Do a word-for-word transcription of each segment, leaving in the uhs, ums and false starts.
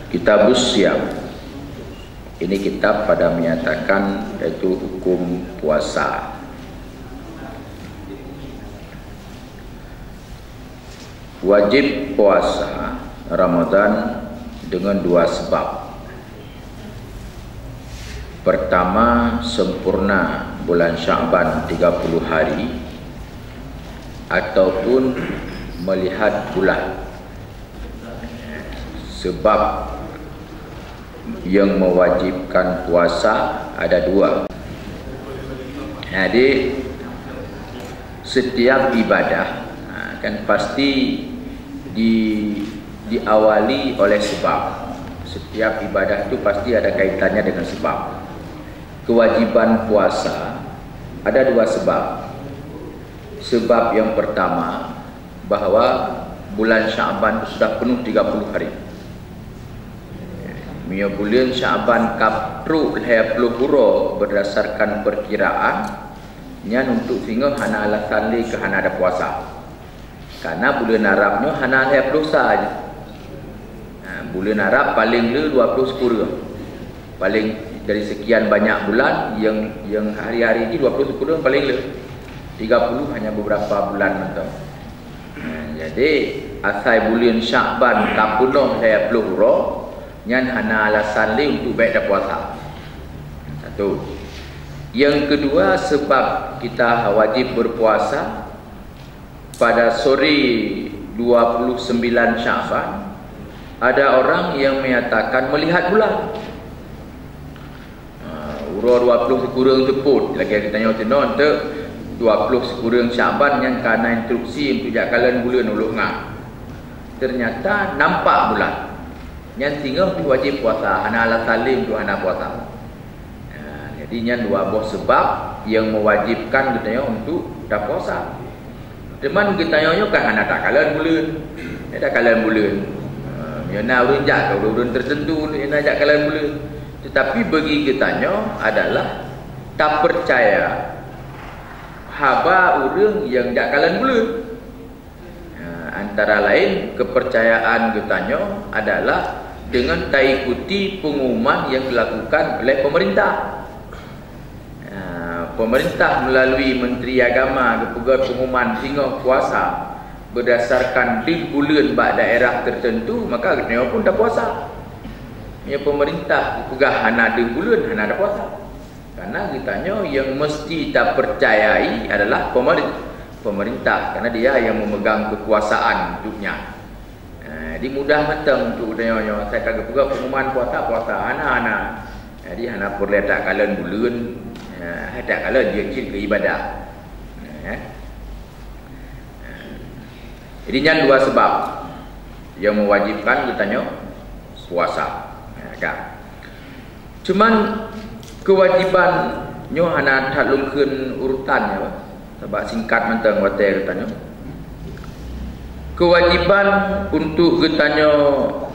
Kitabus Siyam. Ini kitab pada menyatakan yaitu hukum puasa. Wajib puasa Ramadan dengan dua sebab. Pertama, sempurna bulan Sya'ban tiga puluh hari ataupun melihat bulan. Sebab yang mewajibkan puasa ada dua. Jadi, setiap ibadah, ha, kan pasti di-, diawali oleh sebab. Setiap ibadah itu pasti ada kaitannya dengan sebab. Kewajiban puasa ada dua sebab. Sebab yang pertama, bahwa bulan Sya'ban itu sudah penuh tiga puluh hari. Meunyoe buleuen Sya'ban ka trok lhèe ploh uroe berdasarkan perkiraan, nyan untuk singoh hana alasan lé keu hana ada puasa. Karena buleuen Arab nyoe hana lhèe ploh sa jih. Ha, buleuen Arab paleng le dua ploh sikureueng. Paleng dari sekian banyak bulan, yang, yang hari-hari jih dua ploh sikureueng paleng le. Tiga puluh hanya beberapa bulan mantong. Ha, jadi, asai buleuen Sya'ban ka peunoh lhèe ploh uroe, nyan hana alasan lé untuk bèk tapuasa. Satu. Yang kedua, sebab kita wajib berpuasa pada sore dua puluh sembilan Sya'ban, ada orang yang menyatakan melihat bulan. Ha, uroe dua ploh sikureueng teupot, lagèe geutanyoe teunoe, eunteuk dua ploh sikureueng Sya'ban nyan ka na instruksi untuk jak kalon buleuen u Lhoknga. Ternyata nampak bulan. Nyan singoh wajib puasa, hana alasan lé untuk hana puasa. Ha, jadi nyan dua boh sebab yang mewajibkan geutanyoe untuk tapuasa. Teuma geutanyoe nyoe kan hana takalon buleuen. Ya, takalon buleuen. Ha, meunyoe na ureueng jak keu ureueng-ureueng tertentu, meunyoe na jak kalon buleuen. Tetapi bagi geutanyoe adalah tapercaya haba ureueng nyang jak kalon buleuen. Ha, antara lain, kepercayaan geutanyoe adalah dengan taikuti pengumuman yang dilakukan oleh pemerintah. Ha, pemerintah melalui Menteri Agama geupeugah pengumuman singoh puasa berdasarkan deuh buleuen bak daerah tertentu, maka geutanyoe pun tapuasa. Meunyoe pemerintah geupeugah hana deuh buleuen, hana tapuasa. Karena geutanyoe yang mesti tapercayai adalah pemerin-, pemerintah, karena dia yang memegang kekuasaan hidupnya. Ha, jadi mudah mantong untuk geutanyoe nyoe. Asai ka geupeugah pengumuman puasa, puasa. Hana, hana. Jadi hana peureulèe takalon buleuen. Ha, hai takalon jeuet cit keu ibadah. Ha, ya. Jadi nyan dua sebab yang mewajibkan geutanyoe puasa. Ha, kan. Cuman kewajiban nyoe hana that lôn kheun urutan nyoe, sabab singkat mantong watèe geutanyoe. Kewajiban untuk geutanyoe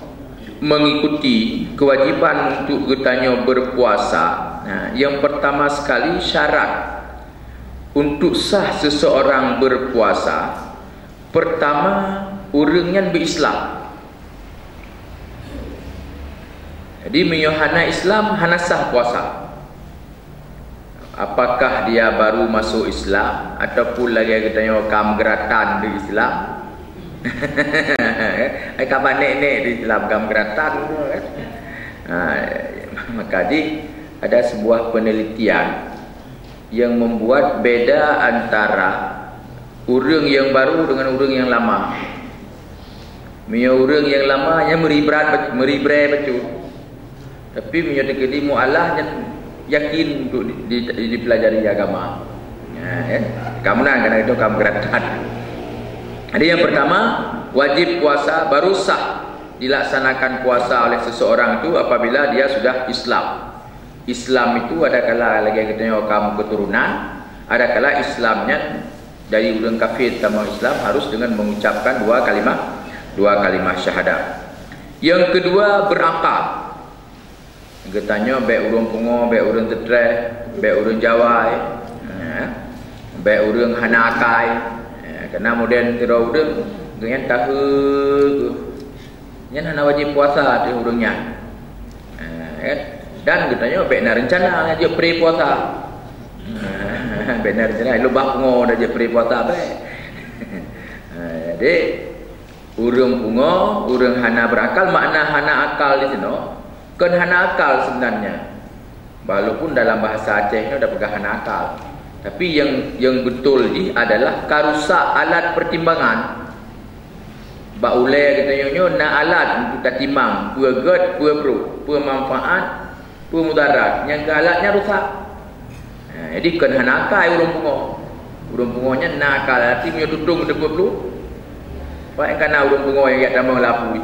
mengikuti, kewajiban untuk geutanyoe berpuasa. Nah, yang pertama sekali syarat untuk sah seseorang berpuasa, pertama ureueng nyan beuislam. Jadi, meunyoe hana Islam, hana sah puasa. Apakah dia baru masuk Islam ataupun lagèe geutanyoe ka meugeuratan di Islam? Ai ka ban nèk-nèk di Islam ka meugeuratan tu kan. Ha, maka di ada sebuah penelitian yang membuat beda antara ureueng yang baru dengan ureueng yang lama. Meunyoe ureueng nyang lama nyan meuri brat, meuri brèe bacut. Tapi meunyoe teukeudi mualah nyan yakin untuk di, di, di, dipelajari agama. Ya, ya. Ka meunan, karena itu ka meugeuratan. Jadi yang pertama, wajib puasa baru sah dilaksanakan puasa oleh seseorang itu apabila dia sudah Islam. Islam itu adakala lagèe geutanyoe kaum keturunan, adakala Islam nyan dari ureueng kafir tamong Islam harus dengan mengucapkan dua kalimah, dua kalimah syahadat. Yang kedua, berakal. Geutanyoe bèk ureueng pungo, bèk ureueng teutreh, bèk ureueng jawai, ya. Bèk ureueng hana akai. Ya, karena modern sidroe ureueng, geuhnyan tahe geuh. Nyan hana wajéb puasa ateueh ureuëng nyan. Ha, kan? Dan geutanyoe bék na reuncana jeuet pre puasa. Bék na reuncana, lubah pungo dah jeuet pre puasa bék. Ha, jadi, ureuëng pungo, ureuëng hana berakal, makna hana akal di sinoe, kon hana akal sebenarnya. Walaupun dalam bahasa Aceh nyoe dah peugah hana akal. Tapi yang, yang betul jih adalah ka rusak alat pertimbangan. Bak ulée geutanyoe nyoe na alat untuk tatimang peue gét, peue brok, peue manfaat, peue mudarat. Nyang keu alat nyan rusak. Ha, jadi kon hana akai ureuëng pungo. Ureuëng pungo nyan na akai, tapi meunyoe tutong teupeue-peue. Pakai kana ureuëng pungo nyang jak tamong lapui.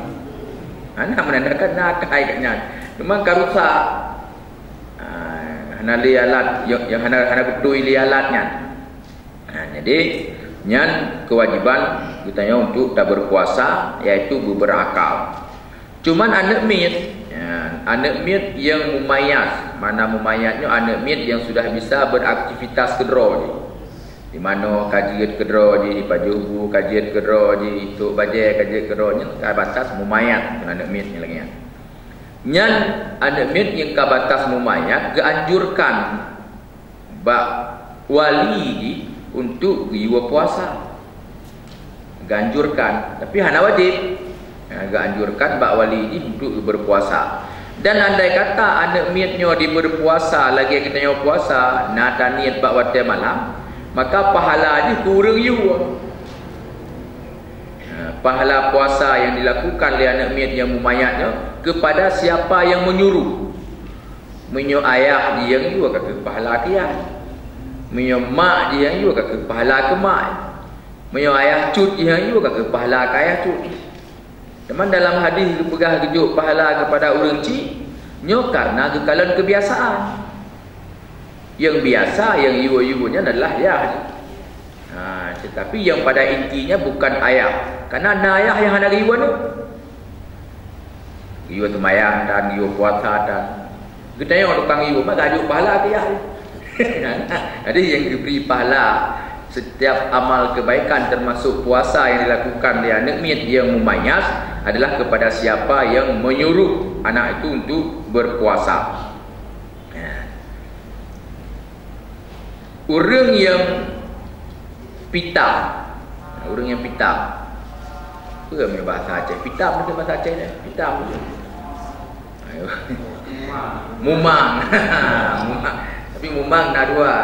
Hana menandakan na akai kat nyan. Memang ka rusak. Ha, hana lé alat, yang, yang hana, hana beutôi lé alat nyan. Ha, jadi, nyan kewajiban geutanyoe untuk taberpuasa, yaitu beberakal. Cuman aneuëk miet, ya, aneuëk miet yang mumayaz, makna mumayaz nyoe aneuëk miet yang sudah bisa beraktivitas keudroe jih. Di manoe ka jeuet keudroe jih, di pajoh bu ka jeuet keudroe jih, di tok bajée ka jeuet keudroe, nyan ka batas mumayaz, aneuëk miet nyan lagée nyan. Nyan aneuëk miet nyang ka batas mumayaz geuanjurkan bak wali jih untuk geuyue puasa. Geuanjurkan, tapi hana wajéb. Ha, geuanjurkan bak wali jih untuk berpuasa. Dan andai kata aneuëk miet nyoe diberpuasa lagée geutanyoe puasa, na taniet bak watée malam, maka pahala jih keu ureuëng yue. Ha, pahala puasa yang dilakukan lé aneuëk miet nyang mumayaz nyoe kepada siapa yang menyuruh. Meunyoe ayah jih nyang yue ka keuh pahala keu ayah. Meunyoe mak jih nyang yue ka keuh pahala keu mak. Meunyoe ayah cut jih nyang yue ka keuh pahala keu ayah cut. Teuma dalam hadis geupeugah geujok pahala kepada ureuëng chik, nyoe karena geukalon keubiasaan. Nyang biasa, nyang yue-yue nyan adalah yah. Ha, tetapi yang pada intinya bukan ayah. Karena na ayah nyang hana geuyue aneuk. Geuyue seumayang tan, geuyue puasa tan. Geutanyoe tukang yue, maka jok pahala keu yah. Jadi yang diberi pahala setiap amal kebaikan termasuk puasa yang dilakukan di aneuëk miet yang mumayaz adalah kepada siapa yang menyuruh anak itu untuk berpuasa. Ya. Ureuëng nyang pitam. Ureuëng nyang pitam. Peue meunyoe bahasa Aceh? Pitam mungkin bahasa Aceh nyan. Pitam mungkin. Ayo. Mumang. Mumang. Tapi mumang na dua.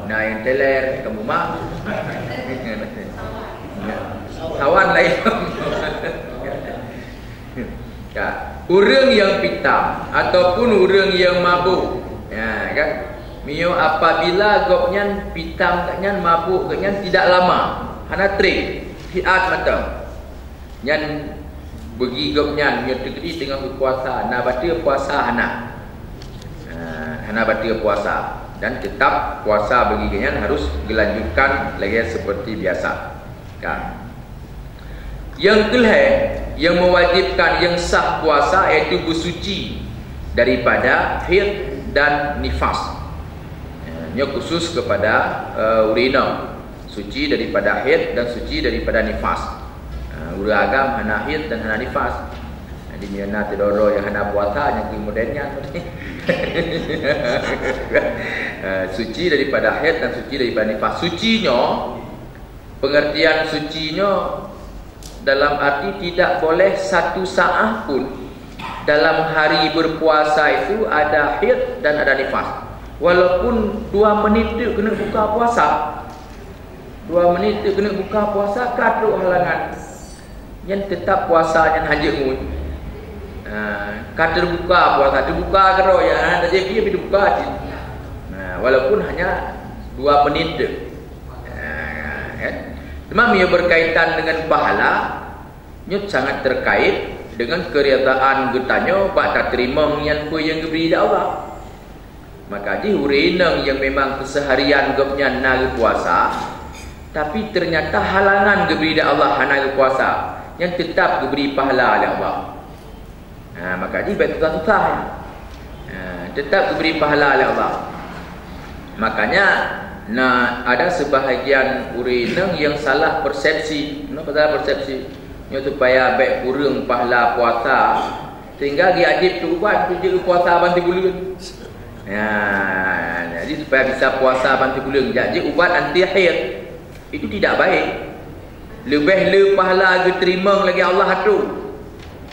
Na nyang teler, ka mumang. Sawan lain. Ya, ureuëng nyang pitam ataupun ureuëng nyang mabuk. Ya, kan? Meunyoe apabila gobnyan pitam gobnyan, mabuk gobnyan tidak lama, hana treb, siat mantong. Nyan bagi gobnyan meunyoe teujadi teungoh berpuasa, na bateue puasa hana. Ha, hana bateue puasa dan tetap puasa bagi gobnyan harus dilanjutkan lagi seperti biasa. Kan? Yang kelhée yang mewajibkan yang sah puasa yaitu bersuci daripada haid dan nifas. Ya, nyoe khusus kepada uh, ureuëng inong. Suci daripada haid dan suci daripada nifas. Uh, ureuëng agam hana haid dan hana nifas. Jadi meunyoe na teudoro nyang hana puasa nyang keu modern nyan. Uh, suci daripada haid dan suci daripada nifas. Suci nyoe Pengertian suci nyoe dalam arti tidak boleh satu saat pun dalam hari berpuasa itu ada haid dan ada nifas. Walaupun dua menit tu kena buka puasa. Dua menit tu kena buka puasa, ka trok halangan. Nyan tetap puasa nyan hana jeuet ngon. Ha, ka terbuka puasa, terbuka keudroe ya, ha, tak jadi tapi terbuka cit. Nah, walaupun hanya dua menit tu. Ha, kan? Cuma ia berkaitan dengan pahala, nyoe sangat terkait dengan keridaan geutanyoe bak tateurimong nyan peue nyang geubri lé Allah. Maka jih ureuëng inong nyang memang keseharian gobnyan na geupuasa, tapi ternyata halangan geubri lé Allah hana geupuasa, nyan tetap geubri pahala lé Allah. Ha, maka jih bék susah-susah. Ha, tetap geubri pahala lé Allah. Makanya na ada sebahagian ureuëng inong nyang salah persepsi. Kenapa salah persepsi? Nyoe supaya bék kureueng pahala puasa, sehingga geujak jieb teuubat keu jeuet puasa ban sibuleuen. Ya, jadi supaya bisa puasa ban sibuleuen, jak jieb ubat anti haid. Itu tidak baik. Leubeh le pahala geuteurimong lagée Allah atur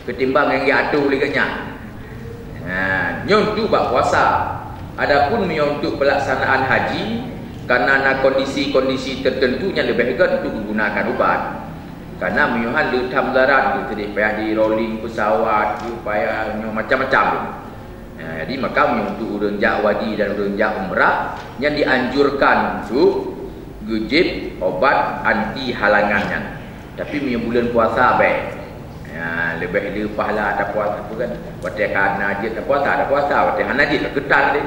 ketimbang nyang geujak atur lagée nyan. Nah, nyoe untuk bak puasa. Adapun meunyoe untuk pelaksanaan haji, karena na kondisi-kondisi tertentu nyang leubeh gét untuk menggunakan ubat. Karena meunyoe han le that mudarat, seudeh payah di rolling pesawat, payah nyoe macam-macam. Nah, jadi maka meunyoe untuk ureuëng jak haji dan ureuëng jak umrah, nyang dianjurkan untuk geujeb obat anti halangan nyan. Tapi meunyoe buleuen puasa bék. Ya, leubeh le pahala tapuasa apa kan? Watée ka na jeuet tapuasa, tapuasa, watée hana jeuet ka geutan deh.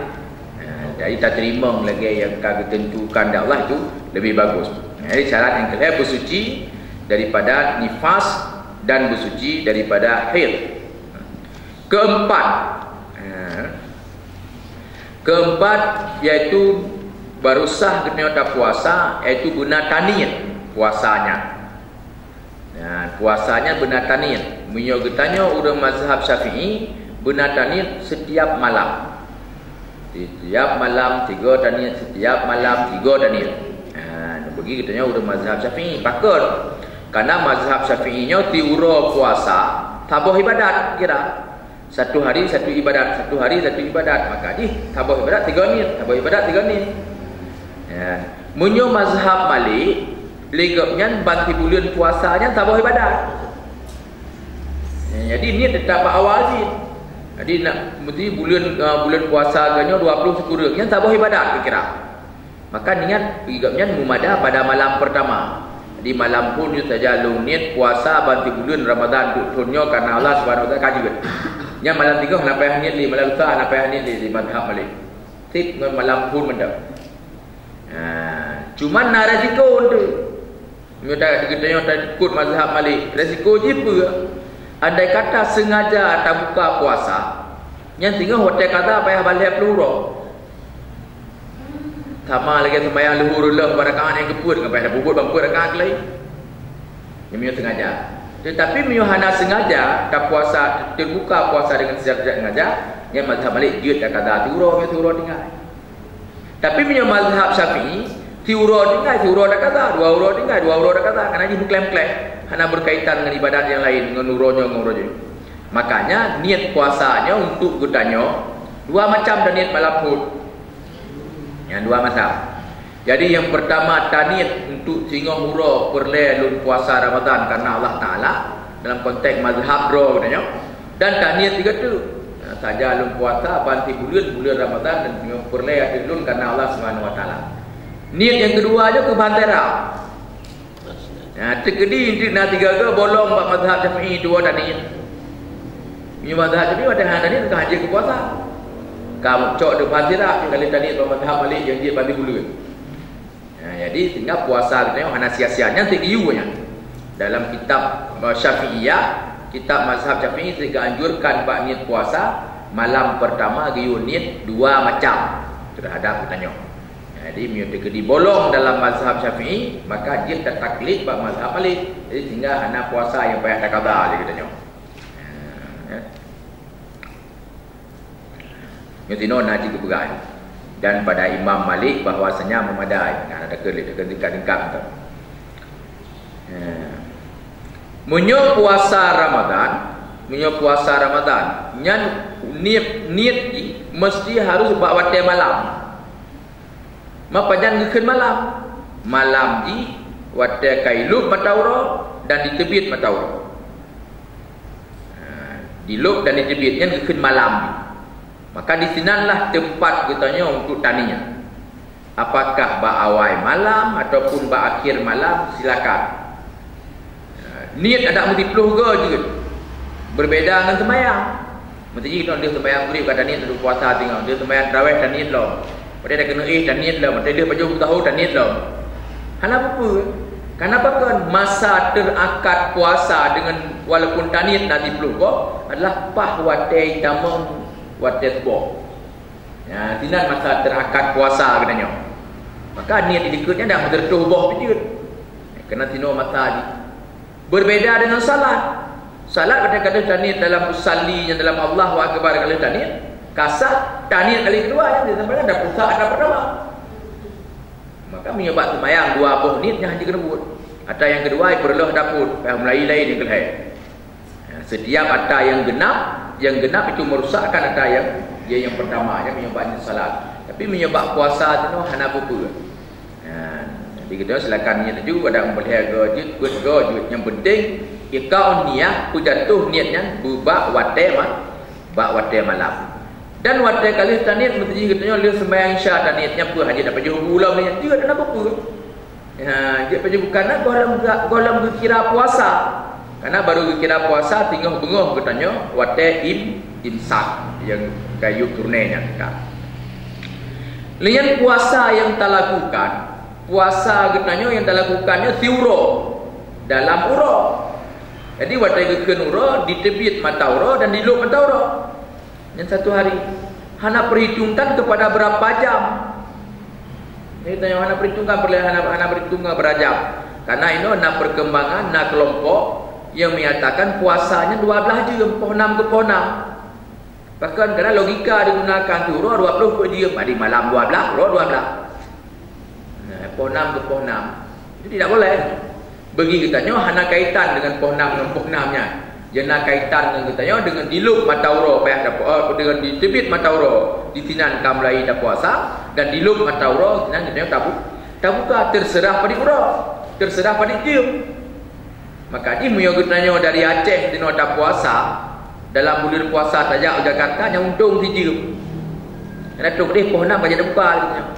Ya, jadi tateurimong lagée nyang ka geuteuntukan di Allah itu lebih bagus. Ya, jadi syarat yang kelima bersuci daripada nifas dan bersuci daripada haid. Keempat, ya, keempat yaitu baru sah geutanyoe tapuasa, yaitu beuna taniet puasanya. Nah, puasanya beuna taniet. Meunyoe geutanyoe ureuëng mazhab Syafi'i, beuna taniet setiap malam. Setiap malam tiga taniet, setiap malam tiga taniet. Nah, bagi geutanyoe ureuëng mazhab Syafi'i. Pakon? Karena mazhab Syafi'i nyoe tiuroe puasa saboh ibadat kira. Satu hari satu ibadat, satu hari satu ibadat. Maka jih saboh ibadat tiga niet, saboh ibadat tiga niet. Ya. Meunyoe mazhab Malik, lé gobnyan ban sibuleuen puasa nyan saboh ibadat. Ya, jadi niet teutap bak awal jih. Jadi nak mesti buleuen, eh, buleuen puasa geutanyoe dua puluh sikureueng, nyan saboh ibadat kira. Maka niat bagi gobnyan meumada pada malam pertama. Jadi malam phon jeuet saja lôn niet puasa ban sibuleuen Ramadan untuk thon nyoe karena Allah Subhanahu Wa Taala ka jeuet. Nyan malam tiga hana payah niet lé, malam lusa hana payah niet lé di mazhab Malik. Sip ngon malam phon mantong. Ha, cuman na resiko tu. Meunyoe ta-, geutanyoe taikot mazhab Malik, resiko jih peue? Andai kata sengaja tabuka puasa, nyan singoh watée kada payah balhée peuet uroe. Sama lagée sembahyang luhur lheueh bak rakaat nyang keupeuet, ngon payah tapubuet ban peuet rakaat lé. Nyan meunyoe sengaja. Tetapi meunyoe hana sengaja, tapuasa, teubuka puasa dengan secara tidak sengaja, nyan mazhab Malik jeuet takada siuroe, nyoe siuroe tinggai. Tapi meunyoe mazhab Syafi'i, siuroe tinggai, siuroe takada, dua uroe tinggai, dua uroe takada, karena jih meukleh-meukleh, hana berkaitan dengan ibadat yang lain, ngon uroe nyoe, ngon uroe nyoe. Makanya niet puasa nyoe untuk geutanyoe dua macam, taniet malam phon. Nyang dua macam. Jadi yang pertama taniet untuk singoh uroe peureulée lôn puasa Ramadan karena Allah Taala, dalam konteks mazhab droe geutanyoe. Dan taniet juga tu. Nah, saja lôn puasa ban sibuleuen, buleuen Ramadan dan singoh peureulée ateueh lôn karena Allah Subhanahu Wa Taala. Niet yang kedua je keu bahan tera. Nah, teukeudi na tiga-tiga bolong bak mazhab Syafi'i dua taniet. Meunyoe mazhab Syafi'i watée hana taniet ka hanjeuet keu puasa. Ka cok depan sira kali taniet bak mazhab Malik nyang jeuet ban sibuleuen. Nah, jadi sehingga puasa geutanyoe hana sia-sia. Nyan teuk geuyue nyan. Dalam kitab, eh, Syafi'iyah, kitab mazhab Syafi'i teuanjurkan bak niet puasa malam pertama geuyue niet dua macam terhadap geutanyoe. Jadi meunyoe teukeudi bolong dalam mazhab Syafi'i, maka jeuet tataklid bak mazhab Malik. Jadi sehingga hana puasa nyang payah takada lé geutanyoe. Ya. Nyoe sinoe na cit geupeugah. Dan pada Imam Malik bahwasanya memadai. Nah, ada keulik, ada tingkat-tingkat tu. Ya. Meunyoe puasa Ramadan, meunyoe puasa Ramadan, nyan niet, niet jih mesti harus bak watée malam. Ma pajan geukheun malam? Malam jih watée ka ilop mata uroe dan jiteubiet mata uroe. Ha, dilop dan jiteubiet nyan geukheun malam jih. Maka di sinanlah teumpat geutanyoe untuk taniet. Apakah bak awai malam ataupun bak akhir malam, silakan. Niet adak meusiplôh goe jeuet. Berbeda ngon seumayang. Meuseuti jih lheueh seumayang Maghrib ka taniet lôn puasa singoh, lheueh seumayang Tarawih taniet lom. Watée takeuneuk éh taniet lom, watée lheueh pajoh sahur taniet lom. Hana peue-peue. Kenapa kon masa teurakad puasa dengan walaupun taniet na siplôh goe adalah paih watée tamong watée suboh. Ya, sinan masa teurakad puasa geutanyoe. Maka niet di dikeue nyan dah meuteureutoh boh pih jeuet. Keunan sinoe masa jih. Berbeda dengan salat. Salat pada kata taniet dalam usalli, yang dalam Allahu Akbar kali taniet, kasah taniet kali kedua, yang di tempat ada pusat ada pertama. Maka meunyoe bak seumayang dua boh niet nyan hana jikeubut. Ata nyang keudua perlu dapur, payah mulai lain nyang keuhai. Ha, setiap ata nyang genap, nyang genap itu merusakkan ata nyang, nyang pertama, nyang meunyoe bak salat. Tapi meunyoe bak puasa tu hana peue-peue. Ha, jadi kita silakan niet laju, ada meulihat go jeuet, buet go jeuet. Yang penting, iqa'un niyah, peujatuh niet nyan bak watée ma-, bak watée malam. Dan watée ka lheueh taniet, meuteujih geutanyoe lheueh seumayang Isya taniet, nyan peue hana tapajoh bulan nyan, jeuet hana peue-peue. Ha, jeuet pajoh bukan na gohlom, gohlom geukira puasa. Karena baru geukira puasa, teungoh beungoh geutanyoe watée im-, imsak, nyang ka yub purné nyan ka. Lheueh nyan puasa nyang talakukan, puasa geutanyoe nyang talakukan nyoe siuroe, dalam uroe. Jadi watée geukheun uroe, diteubiet mata uroe dan dilôb mata uroe. Nyan satu hari. Hana perhitungkan kepada berapa jam. Jadi tanyoe hana perhitungkan, peureulée hana, hana perhitungkan berapa jam. Karena inoe na perkembangan, na kelompok yang menyatakan puasanya dua belas jam, poh enam ke poh enam. Bahkan kadang logika digunakan tu, uroe dua puluh peuet jeuem, jadi malam dua belas, uroe dua belas. Nah, poh enam ke poh enam. Itu tidak boleh. Bagi geutanyoe hana kaitan dengan poh enam ngon poh enam nyan. Jeuet na kaitan ngon geutanyoe dengan dilôb mata uroe payah tapu-, eh, dengan diteubiet mata uroe, di sinan ka mulai tapuasa, dan dilôb mata uroe sinan geutanyoe tabu-, tabuka, terserah padit uroe, terserah padit jeuem. Maka jih meunyoe geutanyoe dari Aceh tinoe tapuasa, dalam buleuen puasa tajak u Jakarta, nyang untông sijeuem. Karena trok deh poh enam ka jadi buka geutanyoe.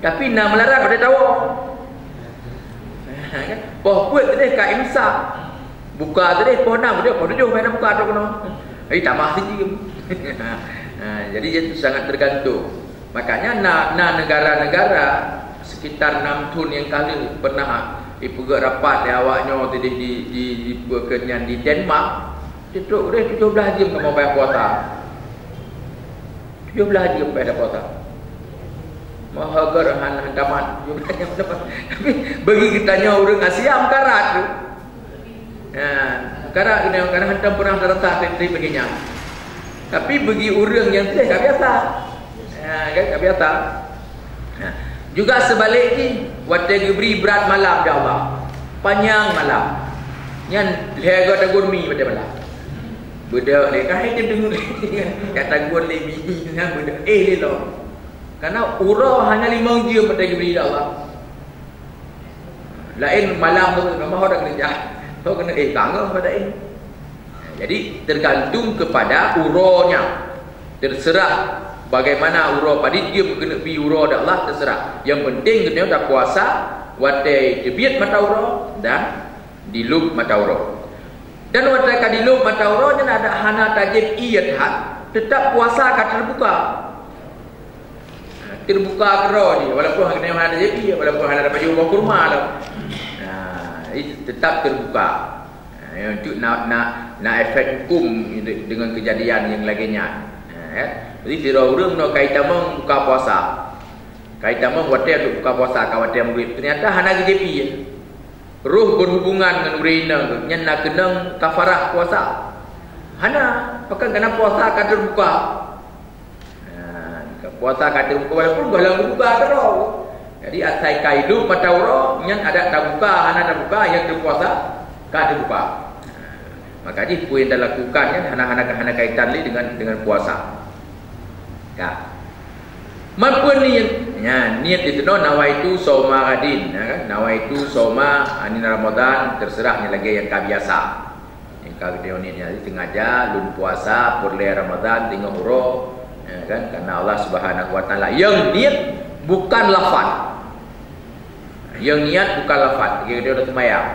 Tapi na meularat pada tawoe. Poh peuet deh ka imsak. Buka tadi poh enam, dia poh tujuh main buka trok keunoe. Jadi tamah sijeuem. Ha, jadi itu sangat tergantung. Makanya na, na negara-negara sekitar enam thon nyang ka lheueh pernah ipeugét rapat lé awak nyoe tadi di, di, di, di, di Denmark. Di trok deh tujoh blaih jeuem kamoe payah puasa. Tujoh blaih jeuem payah puasa. Mahagar han, han tamat. Tujoh blaih jeuem tamat. Tapi bagi geutanyoe ureueng Asia meukarat tu. Ha, meukarat geutanyoe, karena hantom pernah terasa trip-trip lagée nyan. Tapi bagi ureueng nyang trip ka biasa. Ha, kan ka biasa. Ha. Juga seubalik jih, watée geubri brat malam di Allah. Panyang malam. Nyan lhée goe tagun mi watée malam. Beudôh lé, ka hai tem deungoe lé. Ka tagun lé mi, nyan beudôh. Eh, lé lom. Karena uroe hana limong jeuem watée geubri di Allah. Laén malam tu, memang udah kerja. Tu kena, eh, tanggung pada, eh. Jadi, tergantung kepada uroe nyan. Terserah bagaimana uroe, padit jeuem keuneuk bi uroe di Allah, terserah. Yang penting geutanyoe tapuasa watée teubiet mata uroe dan dilôb mata uroe. Dan watée ka dilôb mata uroe nyan adak hana tajép ié that, tetap puasa ka teubuka. Teubuka keudroe jih, walaupun hana tajép ié, walaupun hana tapajoh boh kurma lom. Nah, itu tetap teubuka. Nah, untuk na, na, na efek hukum dengan kejadian yang lagée nyan. Nah, ya. Jadi sidroe ureueng nyoe ka itamong buka puasa. Ka itamong watée untuk buka puasa ka watée maghrib. Ternyata hana geujép ié. Roh berhubungan ngon ureueng inong tu, nyan na keunong kafarah puasa? Hana, pakon kana puasa ka teubuka. Ha, puasa ka teubuka walaupun gohlom buka keudroe. Jadi asai ka ilôb mata uroe, nyan adak tabuka, hana tabuka, nyang teupuasa ka teubuka. Maka jih peue nyang talakukan nyan hana, hana, hana kaitan lé dengan, dengan puasa. Ka. Man peue niet? Nya, niet di sinoe nawaitu sauma ghadin, ya kan? Nawaitu sauma, ah, ini Ramadan, terserah nyan lagée nyang ka biasa. Nyang ka geutanyoe niet nyan, sengaja lôn puasa peureulée Ramadan teungoh uroe, ya kan? Karena Allah Subhanahu wa Taala. Nyang niet bukan lafaz. Nyang niet bukan lafaz. Lagée geutanyoe seumayang.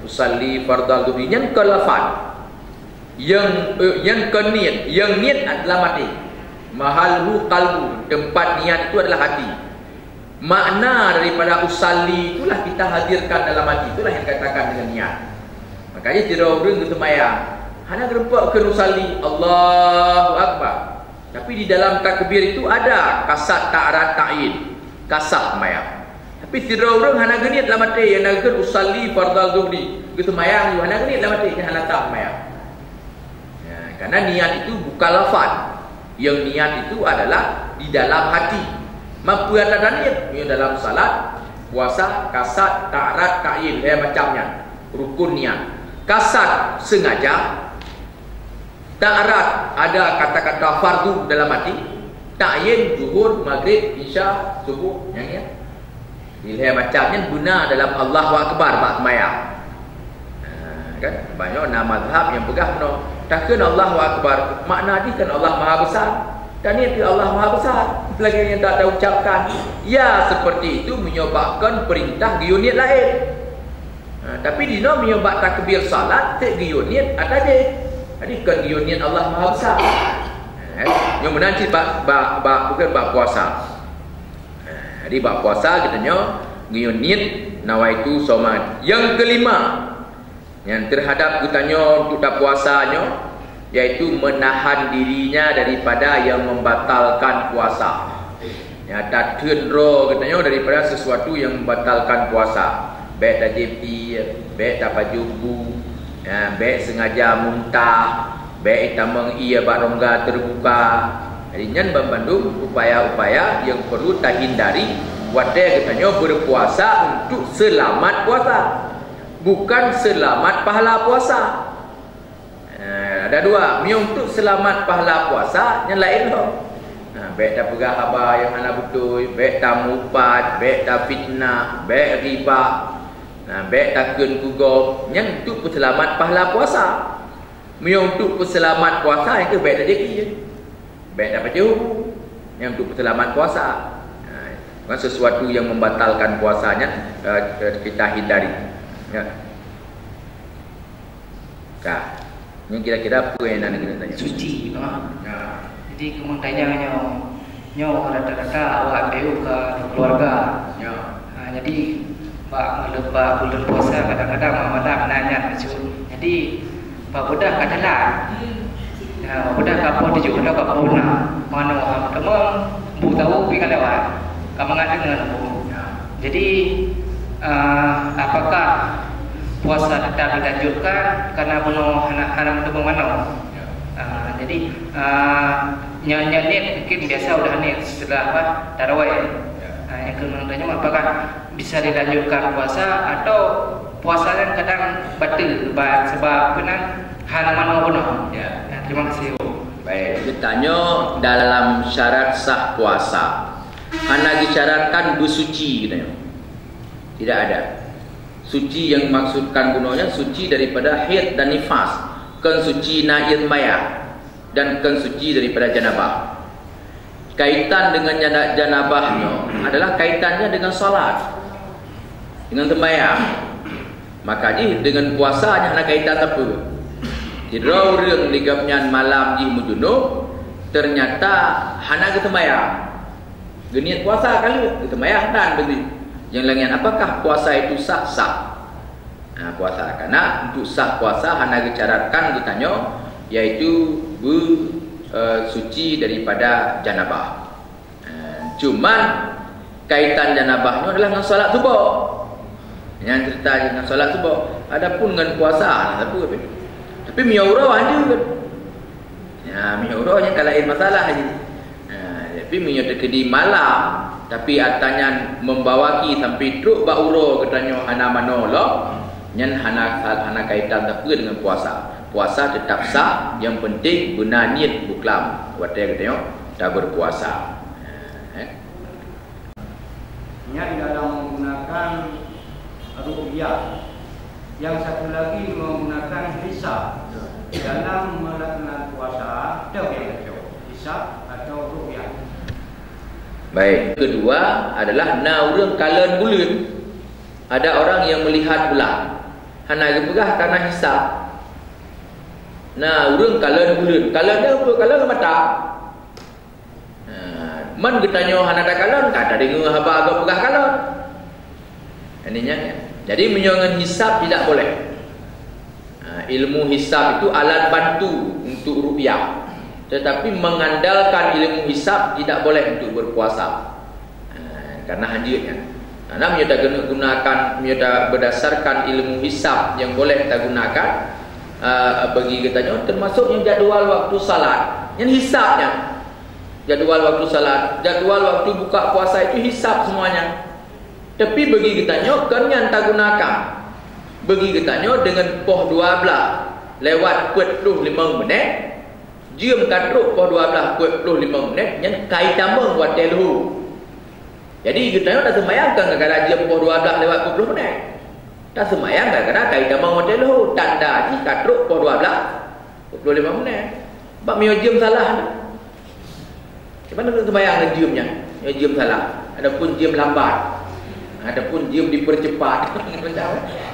Usalli fardal zuhri. Nyan kon lafaz. Nyang, eh, nyang kon niet, nyang niet adalah maté. Mahalluhu qalbu, tempat niat itu adalah hati. Makna daripada usalli itulah kita hadirkan dalam hati, itulah yang dikatakan dengan niat. Makanya sidroe ureueng geuseumayang, hana geureumpok kheun usalli, Allahu Akbar. Tapi di dalam takbir itu ada kasat ta'arat ta'yin, kasah seumayang. Tapi sidroe ureueng hana geuniet lam até, nyang na geukheun usalli fardal zuhri. Seumayang juga hana geuniet lam até, nyan hana sah seumayang. Ya, karena niat itu bukan lafaz. Yang niat itu adalah di dalam hati. Mampu ata niat, meunyoe dalam salat, puasa, kasad, ta'rad, ta'yin, lhèe macam nyan. Rukun niat. Kasad sengaja, ta'rad ada kata-kata fardu dalam hati, ta'yin zuhur, maghrib, isya, subuh, nyang nyan. Di lhèe macam nyan beuna dalam Allahu Akbar bak seumayang. Ha, kan? Banyak na mazhab nyang peugah bunoe. Takheun Allahu Akbar, makna jih kan Allah Maha Besar. Dan itu Allah Maha Besar. Lagèe nyang ta-, taucapkan. Ya, seperti itu meunyoe bak kon peurintah geuyue niet laén. Ha, tapi di noe meunyoe bak takbir salat, teuk geuyue niet ata jih. Jadi kon geuyue niet Allah Maha Besar. Ha, nyoe meunan cit bak, bak, bak, bukan bak puasa. Nah, jadi bak puasa geutanyoe geuyue niet nawaitu shaum. Yang kelima, yang terhadap geutanyoe untuk tapuasa nyoe, yaitu menahan dirinya daripada yang membatalkan puasa. Ya, tateun droe geutanyoe daripada sesuatu yang membatalkan puasa. Bèk tajép ié, bèk tapajoh bu, ya, bèk sengaja muntah, bèk itamong ié bak rongga terbuka. Jadi, nyan banmandum upaya-upaya yang perlu tahindari watèe geutanyoe berpuasa untuk selamat puasa, bukan selamat pahala puasa. Eh, ada dua. Meunyoe untuk selamat pahala puasa, nyan laén lom. Nah, bèk tapeugah haba nyang hana beutôi, bèk tamupat, bèk tafitnah, bèk riba. Nah, bèk takheun keu gob, nyan untuk peuseulamat pahala puasa. Meunyoe untuk peuseulamat puasa, nyan keuh bèk tajép ié. Bèk tapajoh bu, nyan untuk peuseulamat puasa. Nah, bukan sesuatu yang membatalkan puasa nyan, eh, eh, kita hindari. Ya. Ka. Nyan kira-kira peue nyang na keuneuk tanyong? Suci, ha. Ya. Jadi, keumeung tanyong nyoe, nyoe rata-rata awak B U ka berkeluarga. Ya. Ha, jadi, bak, bak buleuen puasa kadang-kadang malam-malam na nyan bacut. Jadi, bak beudah ka jalan. Ya, bak beudah ka poh tujoh, ka poh nam. Manoe ha meuteumong, bu tahu pi ka lewat. Ka mangat deungon bu. Ya. Jadi, eh, apakah puasa tetap dilanjutkan karena bunoe hana, hana meuteumong manoe? Ya. Ah, jadi, ah, nyan, nyan niet mungkin biasa udah niet setelah apa, tarawih. Ya. Ah, nyang keuneuk tanyong, apakah bisa dilanjutkan puasa atau puasa nyan kadang batal ba-, sebab keunan hana manoe bunoe? Ya. Ya, terima kasih. Baik, geutanyoe dalam syarat sah puasa. Hana disyaratkan beusuci geutanyoe. Tidak ada. Suci yang maksudkan bunoe nyan suci daripada haid dan nifas, kon suci na ie seumayang, dan kon suci daripada janabah. Kaitan dengan jana-, janabah nyoe adalah kaitannya dengan salat, dengan sembahyang. Maka jih dengan puasa nyan hana kaitan sapeue. Sidroe ureuëng di gobnyan malam jih meujunub, ternyata hana geuseumbahyang. Geuniet puasa ka lheueh, geuseumayang dan beudeuh. Nyang lagée nyan, apakah puasa itu sah? Sah. Nah, puasa. Karena untuk sah puasa hana geucaratkan geutanyoe, yaitu be-, eh, suci daripada janabah. Eh, cuman kaitan janabah nyoe adalah ngon salat suboh. Nyang cerita ngon salat suboh. Adapun ngon puasa, hana sapeue. Tapi meunyoe uroe hanjeuet. Ya, meunyoe uroe nyan ka laén masalah jih. Ha, tapi meunyoe teukeudi malam, tapi atra nyan membawaki sampai trok bak uroe geutanyoe hana manoe lom, nyan hana, hana kaitan sapeue dengan puasa. Puasa tetap sah, yang penting beuna niet beuklam watée geutanyoe taberpuasa. Ha, eh. Nyan dalam menggunakan ru'yah. Yang satu lagi menggunakan hisab. Dalam melaksanakan puasa, ada yang baca hisab atau ru'yah. Baik, kedua adalah na ureuëng kalon buleuen. Ada orang yang melihat bulan. Hana geupeugah karena hisab. Na ureuëng kalon buleuen. Kalon nyan kalon mata. Ha, man geutanyoe hana takalon, ka tadeungoe haba gob peugah kalon. Ini nyan, ya. Jadi, meunyoe ngon hisab tidak boleh. Ha, ilmu hisab itu alat bantu untuk ru'yah. Tetapi mengandalkan ilmu hisab tidak boleh untuk berpuasa. Ha, karena hanjeuet nyan. Nah, meunyoe tagunakan, meunyoe ta-, berdasarkan ilmu hisab yang boleh tagunakan, ah, bagi geutanyoe, termasuk nyang jadwal waktu salat. Nyan hisab nyan. Jadwal waktu salat, jadwal waktu buka puasa itu hisab semuanya. Tapi bagi geutanyoe, kon nyan tagunakan. Bagi geutanyoe, dengan poh dua belas lewat peuet ploh limong minit, jeuem ka trok poh dua belas peuet ploh limong minit, nyan ka itamong watèe leuhô. Jadi, geutanyoe taseumayang kon gara-gara jeuem poh dua belas lewat peuet ploh minit. Taseumayang gara-gara ka itamong watèe leuhô, tanda jih ka trok poh dua belas peuet ploh limong minit. Bak meunyoe jeuem salah, Cuman keuneuk seumayang ngon jeuem nyan, ngon jeuem salah. Ataupun jeuem lambat. Ataupun jeuem dipercepat.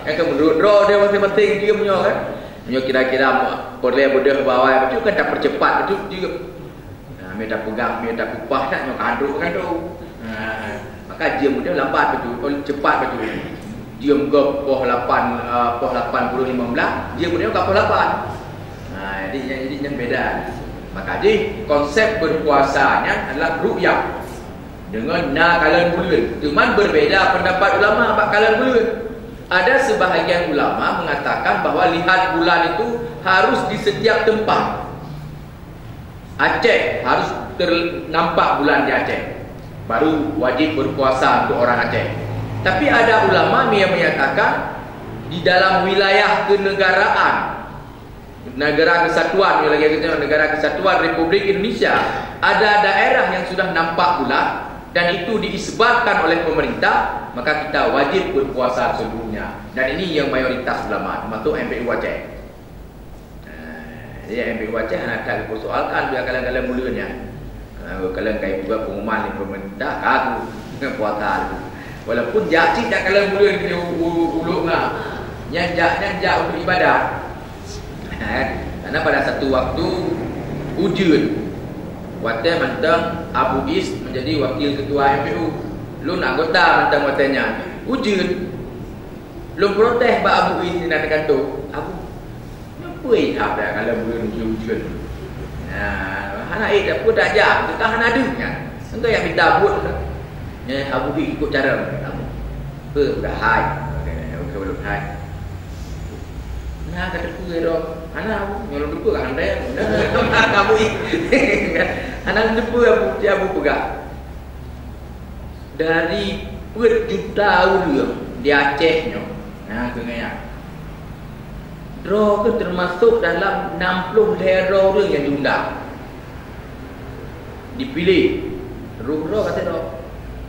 Kan menurut droe dia masing-masing jeuem nyoe kan. Nyoe kira-kira peureulèe beudôh bak awai, beutôi kan tapercepat beutôi jeuem. Nah, mita peugah, mita kupah nak nyoe kadok kan tu. Nah, maka jeuem beudôh lambat beutôi, oh, cepat beutôi. Jeuem gob poh lapan, ah, poh lapan ploh limong blah, jeuem beudôh ka poh lapan. Nah, jadi, jadi nyan beda. Maka jih konsep berpuasa nyan adalah ru'yah dengan na kalon buleuen. Cuman berbeda pendapat ulama bak kalon buleuen. Ada sebahagian ulama mengatakan bahwa lihat bulan itu harus di setiap tempat. Aceh harus ter-, nampak bulan di Aceh. Baru wajib berpuasa untuk orang Aceh. Tapi ada ulama yang menyatakan di dalam wilayah kenegaraan, negara kesatuan, lagi kita Negara Kesatuan Republik Indonesia, ada daerah yang sudah nampak bulan dan itu diisbatkan oleh pemerintah, maka kita wajib berpuasa seluruhnya. Dan ini yang mayoritas ulama, termasuk M P U Aceh. Nah, jadi M P U Aceh hana that dipersoalkan, biar kalon-kalon buleuen nyan. Nah, kalon kai buat pengumuman di pemerintah, ka aku puasa aku. Walaupun jak cit dak kalon buleuen di u-, u-, uluk nga. Nyan jak, nyan jak untuk ibadah. Nah, karena pada satu waktu ujeuen. Watèe mantong Abu Is menjadi wakil ketua M P U. Lôn anggota mantong watèe nyan. Ujeuen. Lôn protes bak Abu Is di dalam kantor. Abu, nyoe peue hab dak kalon buleuen ujeuen-ujeuen? Nah, hana ék dak peue dak jak, teuka hana deuh nyan. Enggai nyang mita buet dah. Nyan Abu Is ikot cara Abu. Peue dak hai? Oke, oke, belum hai. Nah, kata peue dah. Hana Abu, nyoe lôn teupeue hana daya. Abu Is. Hana lôn teupeue Abu, si Abu peugah. Dari peuet juta ureueng di Aceh nyoe, na keuneuk, droe keuh teumasok dalam nam ploh lhèe droe ureueng nyang diundang. Dipiléh. Roh droe ka sidroe.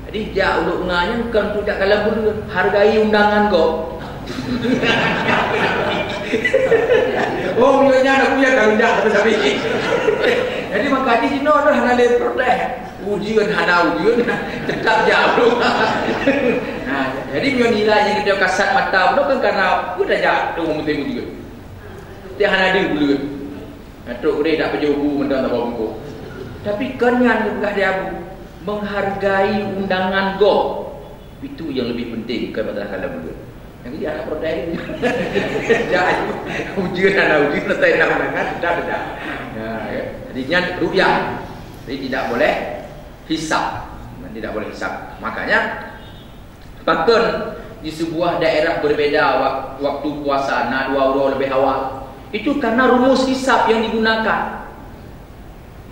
Jadi, jak uluk nga nyan kon untuk jak kalon buleuen, hargai undangan gob. Oh, meunyoe nyan aku nyang ka undang sabe-sabe. Jadi, maka di sinoe dah hana lé protes. Ujeuen hana ujeuen, teutap jak uluk. Nah, jadi meunyoe nilai nyang geutanyoe kasat mata ulôn kan karena peue tajak tu meuteueng ujeuen. Tiep hana deuh buleuen. Nah, trok keudeh dak pajoh bu mantong saboh bungkôh. Tapi kon nyan geupeugah di Abu, menghargai undangan gob. Itu yang lebih penting, bukan masalah kalon buleuen. Jadi aneuk protes. Jak ujeuen, aneuk ujeuen, selesai enam bulan kan, dah, dah. Ya, ya. Jadi nyan ru'yah. Jadi tidak boleh hisab. Tidak boleh hisab. Makanya, pakon di sebuah daerah berbeda wak-, waktu puasa, na dua uroe leubeh awal. Itu karena rumus hisab yang digunakan.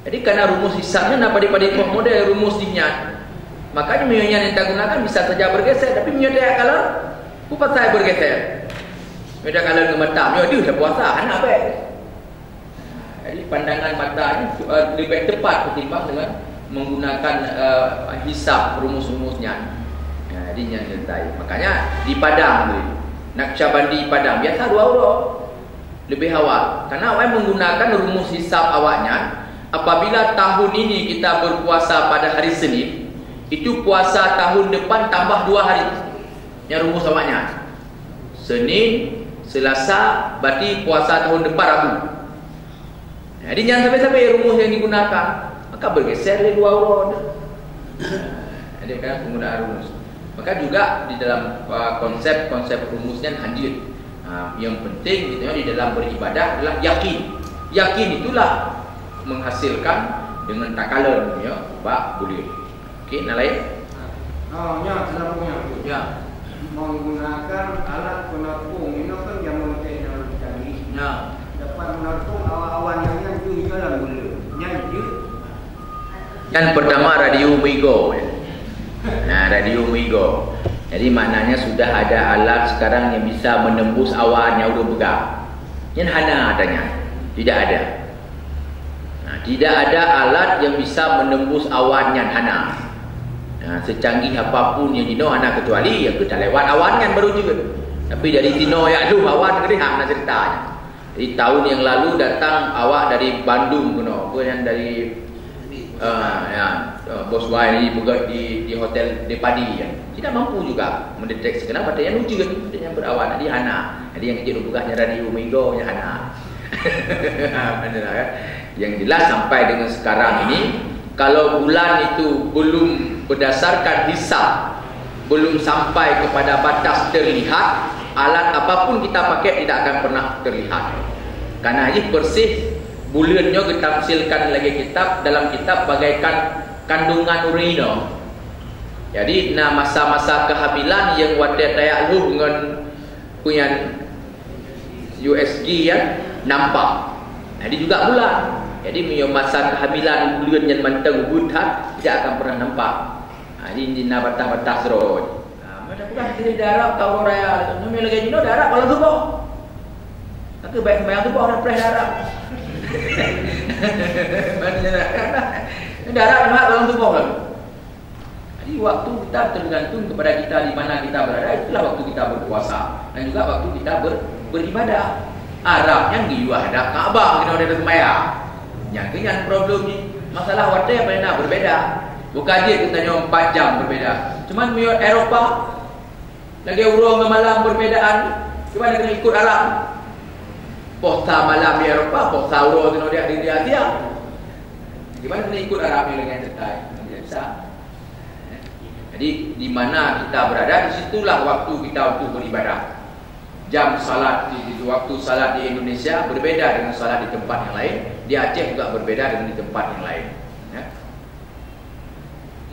Jadi, karena rumus hisabnya na padé-padé poh model rumus jih nyan. Makanya, meunyoe nyan yang tagunakan bisa saja bergeser, tapi meunyoe tajak kalon, peue pasai bergeser? Meunyoe tajak kalon ngon mata, meunyoe deuh dah puasa, hana bèk. Jadi, pandangan mata ni, eh, lebih tepat ketimbang dengan menggunakan, eh, hisab rumus-rumus nyan. Nah, jadi nyan ceurita. Makanya, di Padang tu, Naqsyabandi Padang, biasa dua uroe. Lebih awal. Karena awaknyan menggunakan rumus hisab awaknyan, apabila tahun ini kita berpuasa pada hari Senin, itu puasa tahun depan tambah dua hari. Nyan rumus awaknyan. Senin, Selasa, berarti puasa tahun depan Rabu. Jadi nyan sabe-sabe rumus yang digunakan, maka bergeser lé dua uroe. Jadi kan penggunaan rumus. Maka juga di dalam, uh, konsep-konsep rumus nyan hanjeuet. Ha, yang penting kita di dalam beribadah adalah yakin. Yakin itulah menghasilkan dengan takalon, ya, bak buleuen. Okey, na lain? Oh, nyan, seunampung nyan tu. Ya. Menggunakan alat penampung. Inoe kan jameun teh nyang canggih. Ya. Dapat menampung awan-awan nyang nyan jeuet jalan buleuen. Nyan jeuet. Yang pertama, radio Mego, ya. Nah, radio Mego. Jadi, maknanya sudah ada alat sekarang yang bisa menembus awan nyang ureueng peugah. Nyan hana adanya. Tidak ada. Nah, tidak ada alat yang bisa menembus awan nyan, hana. Nah, secanggih apapun yang jinoe hana, kecuali nyang keuh talewat awan nyan baru jeuet. Tapi dari sinoe jak lheueh awan keudeh, hana ceritanya. Jadi, tahun yang lalu datang awak dari Bandung keunoe, apa yang dari, eh, ya, eh, Bos Wai peugah di, di hotel Depadi, ya. Tidak mampu juga mendeteksi. Kenapa? Ada yang ujeuen, ada yang berawan. Jadi, hana. Jadi, yang kecil peugah nyan radio Mego, nyan hana. Benar, kan? Yang jelas, sampai dengan sekarang ini, kalau bulan itu belum berdasarkan hisab, belum sampai kepada batas terlihat, alat apapun kita pakai tidak akan pernah terlihat. Karena jih persis buleuen nyoe geutafsirkan lagée kitab, dalam kitab bagaikan kandungan ureueng inong. Jadi, na masa-masa kehamilan nyang watée tajak lheueh ngon peue nyan, U S G, ya, nampak. Jadi juga bulan. Jadi, meunyoe masa kehamilan buleuen nyan mantong ubeut that, tidak akan pernah nampak. Ha, jadi, di na batas-batas droe. Ha, meunan peugah di darat, tau raya, nyoe lagée jinoe darat malam suboh. Tapi baik sembahyang suboh dah preh darat. Darat malam suboh kan. Jadi, waktu kita tergantung kepada kita di mana kita berada, itulah waktu kita berpuasa dan juga waktu kita ber-, beribadah. Arab nyan geuyue hadap Ka'bah keunoe dari sembahyang. Nyan keuh nyan problem jih. Masalah watée beuna berbeda. Bukan jih geutanyoe empat jam berbeda. Cuman meunyoe Eropa, lagée uroe ngon malam perbedaan, cuman keuneuk ikut Arab. Puasa malam di Eropa, puasa uroe keunoe di, di, di Asia. Gimana keuneuk ikut Arab ni dengan cetai? Tidak bisa. Jadi, di mana kita berada, di situlah waktu kita untuk beribadah. Jam salat di, di waktu salat di Indonesia berbeda dengan salat di tempat yang lain. Di Aceh juga berbeda dengan di tempat yang lain. Ya.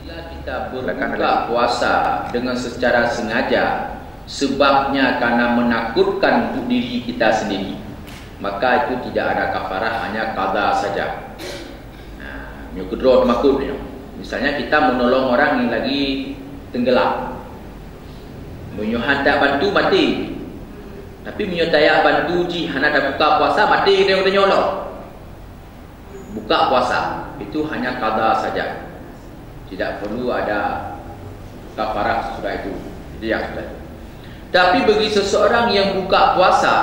Bila kita berbuka puasa dengan secara sengaja, sebabnya karena menakutkan untuk diri kita sendiri, maka itu tidak ada kafarah, hanya qada saja. Nah, nyoe keudroe teumakot nyoe. Misalnya kita menolong orang yang lagi tenggelam. Meunyoe han tabantu, mati. Tapi meunyoe tajak bantu jih hana tabuka puasa, mati geutanyoe nyoe. Buka puasa itu hanya qada saja. Tidak perlu ada kafarah sesudah itu. Itu yang sudah itu. Tapi bagi seseorang yang buka puasa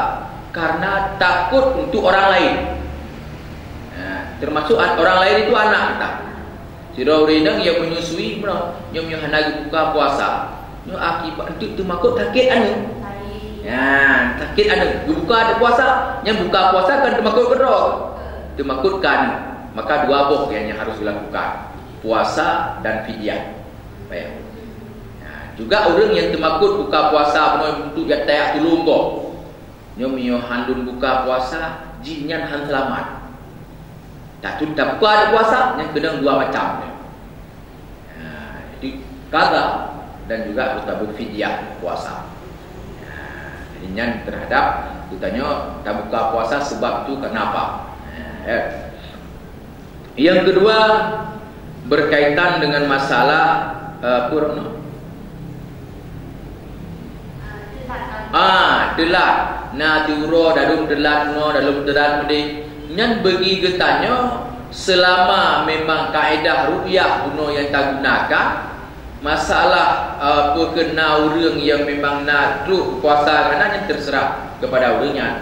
karena takut untuk orang lain, nah, termasuk an-, orang lain itu anak kita. Sidroe ureueng inong nyang menyusui, meunoe, nyoe, nyoe hana geubuka puasa. Nyoe akibat untuk teumakot sakét aneuk. Ya, sakét aneuk. Geubuka aneuk puasa, nyang buka puasa kan teumakot keudroe. Teumakot ka aneuk. Maka dua boh nyang harus dilakukan. Puasa dan fidyah. Baik. Nah, juga ureueng nyang teumakot buka puasa meunoe untuk jak tajak tulông gob. Nyoe meunyoe han lôn buka puasa, jih nyan han seulamat. Tacut tabuka puasa, nyan keunong dua macam. Nah, jadi qada dan juga utawa fidyah puasa. Nah, jadi nyan terhadap geutanyoe tabuka puasa sebab tu kenapa. Nah, ya. Yang kedua, berkaitan dengan masalah, eh, apa nama? Ah, teulat. Na siuroe dalam teulat, nyoe dalam teulat meudeh. Nyan bagi geutanyoe, selama memang kaedah ru'yah bunoe nyang tagunakan, masalah, eh, peue keu na ureueng nyang memang na trok puasa, karena nyan terserah kepada ureueng nyan.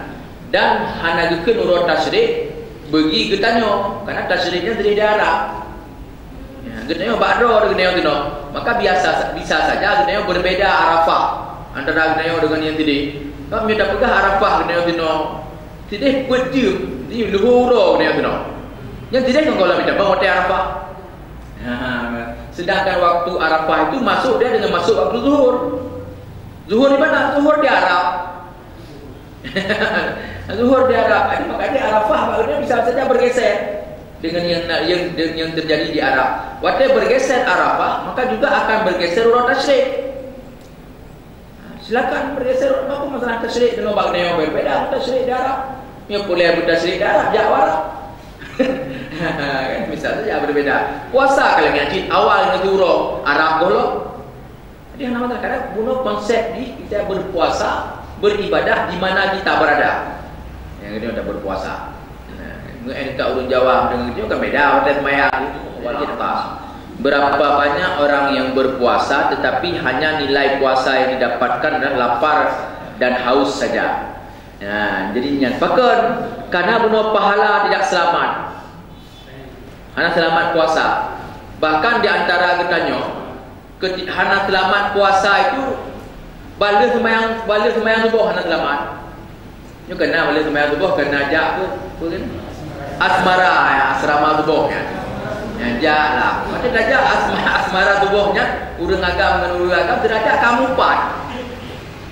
Dan hana geukheun uroe tasyrik bagi geutanyoe, karena tasyrik nyan dari Arab. Ya, geutanyoe bak droe geutanyoe keunoe. Maka biasa, bisa saja geutanyoe berbeda Arafah antara geutanyoe dengan nyang sideh. Sebab meunyoe tapeugah Arafah geutanyoe keunoe, sideh peuet jeuem, jadi luhur uroe geutanyoe keunoe. Nyang sideh ngon goh lom mita bang watée Arafah. Ha, sedangkan waktu Arafah itu masuk dia dengan masuk waktu zuhur. Zuhur di mana? Zuhur di Arab. Zuhur di Arab. Jadi, makanya Arafah bak geutanyoe bisa saja bergeser. Dengan yang, yang, yang terjadi di Arab. Watèe bergeser Arafah, maka juga akan bergeser uroe tasyrik. Silakan bergeser, apa masalah tasyrik dengan bak nyoe berbeda tasyrik di Arab. Nyoe pulai pun tasyrik di Arab, jak u Arab. Kan, misal saja berbeda. Puasa kalau ngaji awal ngon uroe Arab gohlom. Jadi, hana masalah. Kadang bunoe konsep di kita berpuasa, beribadah di mana kita berada. Yang ini ada berpuasa. Nah, ngeuen ka ureueng Jawa dengan itu kan beda, watèe sembahyang itu wajib apa. Berapa banyak orang yang berpuasa tetapi hanya nilai puasa yang didapatkan adalah lapar dan haus saja. Nah, jadi nyan pakon, karena bunoe pahala tidak selamat. Hana selamat puasa. Bahkan di antara geutanyoe, keti-, hana selamat puasa itu, bak lheueh seumayang, bak lheueh seumayang suboh hana selamat. Nyoe keunan bak lheueh seumayang suboh keunan jak ke, apa kan? Asmara, ya, asrama suboh nyan. Nyan jak lah. Macam dah jak asma-, asmara suboh nyan, ureueng agam ngon ureueng agam, derajat ka mupat.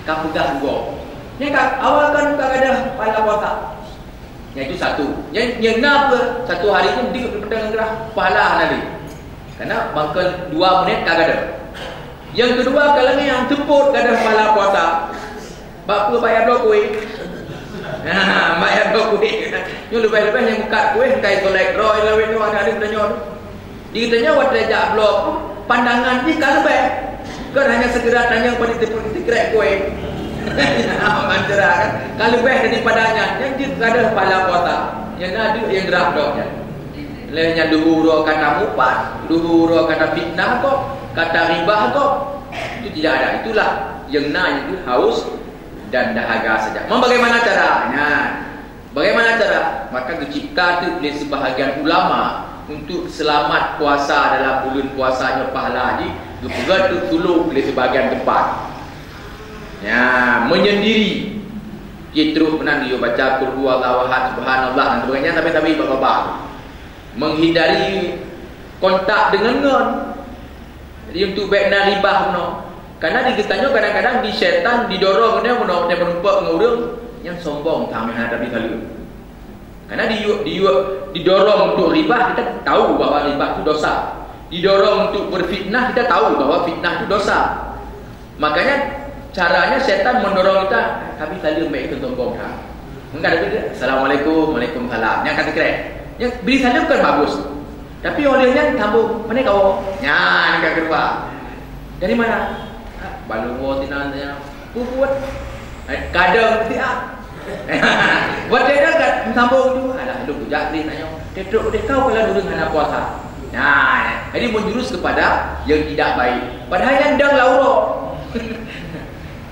Ka peugah suboh. Nyan ka awal kan ka gadoh pahala puasa. Yang itu satu. Yang, yang na apa? Satu hari tu di petang gerah pahala hana lé. Karena bangkai dua menit ka gadoh. Yang kedua, kalau ni yang teupot gadoh pahala puasa. Bak peue bayar bloe kueh? Ha, bayar bloe kueh. Nyoe leubeh-leubeh nyang buka kueh, engkai kolek droe lawét tu ada-ada geutanyoe. Di geutanyoe watèe jak bloe pun, pandangan jih ka leubeh. Kon hanya sekedar tanya pada teupeue sikrek kueh. Mantra kan? Ka leubeh daripada nyan, nyan jeuet gadoh pahala puasa. Nyan na duek nyang grah dok nyan. Lheueh nyan luhur uroe ka tamupat, luhur uroe ka tafitnah gob, ka taribah gob. Itu tidak ada. Itulah yang na itu haus dan dahaga saja. Mau bagaimana cara? Nyan. Bagaimana cara? Maka geucipta teuk lé sibahagian ulama untuk seulamat puasa dalam buleuen puasa nyoe pahala jih, geupeugöt teuk tulông lé sibahagian teumpat. Ya, menyendiri. Cit trok meunan geuyue baca Qul huwallahu ahad, subhanallah, dan sebagainya, tapi, tapi babah. Menghindari kontak dengan ngon. Jadi, untuk bèk na ribah bunoe. Karena di geutanyoe kadang-kadang di syaitan didorong bunoe, bunoe, bunoe meurumpok ngon ureueng nyang sombong, tamah hana tabi saleuem. Karena di, di, didorong untuk ribah, kita tahu bahwa ribah itu dosa. Didorong untuk berfitnah, kita tahu bahwa fitnah itu dosa. Makanya, caranya setan mendorong kita, "Kami salam baik itu sombong, ha." Mungkin ada juga, "Assalamualaikum, waalaikumsalam." Yang kata kira, yang beri salam kan bagus. Tapi oleh nyan sambung, "Mana kau?" Nyan ka keluar. "Dari mana?" "Ah, balum wo tinan ya." Bubuat. Eh, kadang dia. Buat dia kan sambung tu. Alah, lu bujak ni tanya. Tetruk deh kau kalau dulu hana puasa. Nah, jadi menjurus kepada yang tidak baik. Padahal yang dang lauro.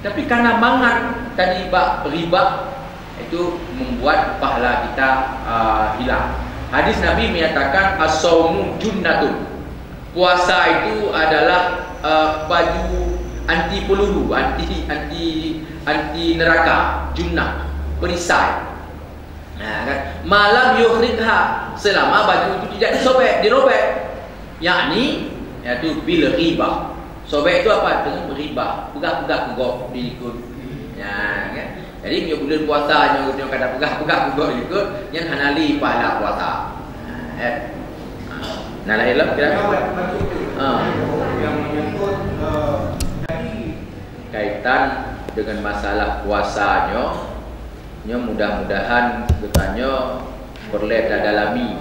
Tapi karena mangat tadi bak riba, itu membuat pahala kita, ah, hilang. Hadis Nabi menyatakan, "As-saumu junnatun." Puasa itu adalah, eh, baju anti peluru, anti, anti, anti neraka, junnah, perisai. Nah, kan? "Malam yukhrijha," selama baju itu tidak disobek, dirobek. Yakni, yaitu bil ghibah. Sobek itu apa? Dengan beribah, peugah-peugah keu gob di likot. Ya, kan? Jadi, meunyoe buleuen puasa nyoe, nyoe kada peugah-peugah keu gob di likot, nyan hana lé pahala puasa. Nah, eh. Nah, lain lah, kira. Ha. Yang menyangkut, eh, tadi kaitan dengan masalah puasa nyoe, nyoe mudah-mudahan geutanyoe peureulèe tadalami.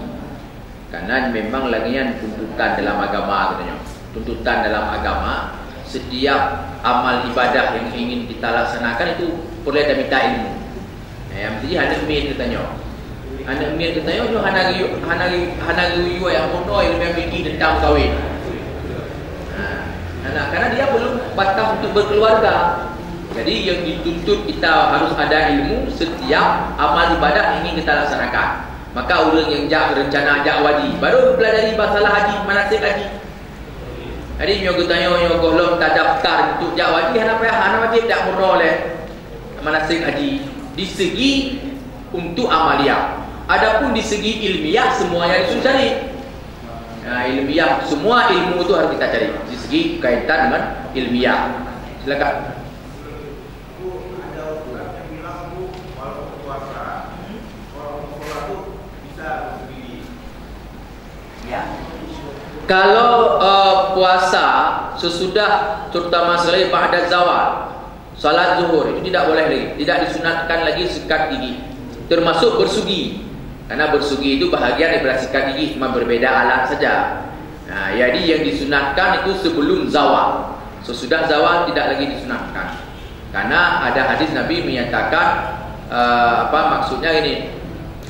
Karena memang lagèe nyan tuntutan dalam agama katanya. Tuntutan dalam agama, setiap amal ibadah yang ingin kita laksanakan itu perlu ada minta ilmu. Nah, yang mesti aneuk miet katanya. Aneuk miet katanya tu hana geuyue, hana geuyue, hana geuyue yang mono ilmu yang fikih tentang kawin. Nah, karena, karena dia belum batas untuk berkeluarga. Jadi yang dituntut kita harus ada ilmu setiap amal ibadah yang ingin kita laksanakan. Maka ureueng nyang jak rencana jak haji, baru pelajari masalah haji, manasik haji. Jadi nyoe geutanyoe nyoe gohlom tadaftar untuk jak haji, hana payah, hana wajib jak umrah lé manasik haji. Di segi untuk amaliah. Adapun di segi ilmiah, semuanya disuruh cari. Nah, ilmiah, semua ilmu itu harus kita cari. Di segi kaitan dengan ilmiah. Silakan. Bu, ada ukuran yang bilang, Bu, kalau puasa, kalau mau sholat tuh bisa berdiri. Kalau uh, puasa sesudah, terutama sekali ba'da zawal, salat zuhur, itu tidak boleh lagi, tidak disunatkan lagi sikat gigi, termasuk bersugi. Karena bersugi itu bahagian daripada sikat gigi, cuma berbeda alat saja. Nah, jadi yang disunatkan itu sebelum zawal. Sesudah zawal tidak lagi disunatkan. Karena ada hadis Nabi menyatakan, uh, apa maksudnya ini?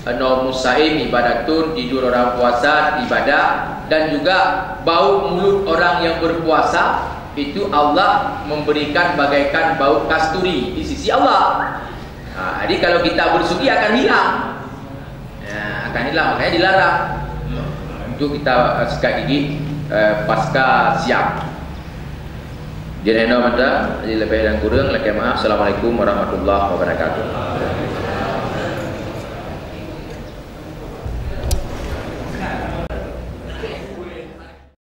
Naumus saim ibadatun, tidur orang puasa ibadah, dan juga bau mulut orang yang berpuasa itu Allah memberikan bagaikan bau kasturi di sisi Allah. Ha, jadi kalau kita bersugi akan hilang. Ya, akan hilang, makanya dilarang untuk kita uh, sikat gigi uh, pasca siang. Jadi, mata, jadi lebih dan kurang, lakée maaf. Assalamualaikum warahmatullahi wabarakatuh.